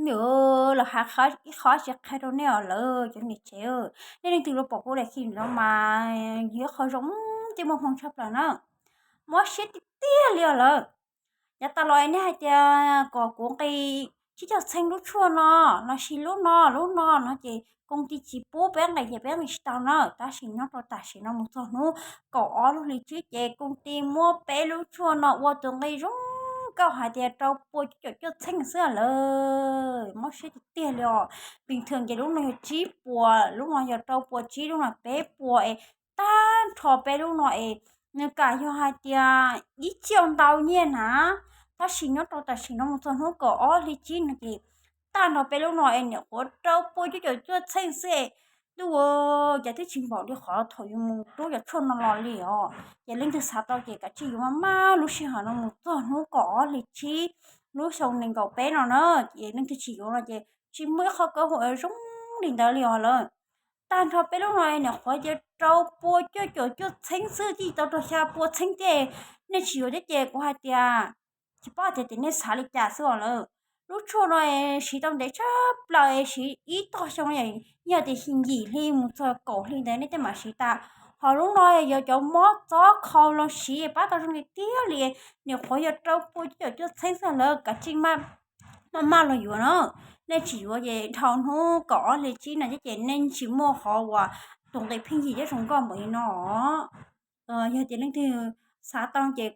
Nws los hais ib qho tsis qhia rau nej os lawm cov niam tsev, nej leej twg los pom kuv daim clip no mas yog ib qho zoo thiab muaj hmoo tshaj plaws na. Mob siab tiag tiag li os lawm. Yav tas los nej hais tias kom kuv nqis tsib caug txheeb lub tshuaj no, los sis lub no lub no no ces koom ti tsis pub peb nqis ces peb nqis tsis tau na. Tab sis nyob rau tam sim no mus txog hnub kaum ob lub hli tsib ces koom ti muab peb lub tshuaj no ua tus nqi zoo nkauj hais tias rau pua cuaj caum cuaj txheeb xwb lawm. Mob siab tiag tiag li os. Pim thwm ces lub no yog tsib puas, lub no yog rau pua tsib, lub no peb puas es tag nrho peb lub no es nws kam yog hais tias ib txhiab ntau nyiaj na. Tab sis nyob rau tam sim no mus txog hnub kaum ob hli tsib no ces tag nrho peb lub no es niam qhuav rau pua cuaj caum cuaj txheeb xwb es ntuj, cas twb tsis npaum li qhov thaum yus mus rub cov tshuaj no los li os. Ces leej twg xav tau ces kav tsij yuav maj maj lub sij hawm no mus txog hnub kaum ob hli tsib lub xyoo nees nkaum peb no na. Ces leej twg tsis yuav no ces tsis muaj ib qho kev hu zoo li ntawd li os lawm. Tag nrho peb lub no niam qhuav cia rau pua cuaj caum cuaj txheeb xwb, twb tsis tau rau xya pua txheeb thiab. Nej tsis yuav thiab ces kuv hais tias tsis paub tias nej xav li cas xwb os lawm. Lub tshuaj no siv tau ntev tshaj plaws, siv ib tog xyoo, yog tias yim hli mus txog kaum hli ntawd nej thiaj mam siv tas. Ho lub no yog cov mob txob kho los siv pab tau zoo li tiag li. Niam qhuav yog rau pua cuaj caum cuaj txheeb xwb lawm, kav tsij maj maj los yuav na. Nej tsis yuav ces dhau hnub kaum ob hli tsib no thiab ces nej tsis muaj qhov uas tus nqi pheej yig thiab zoo nkauj npaum li no. Yog tias leej twg xav tau ces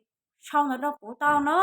sau ntawv rau kuv tau na.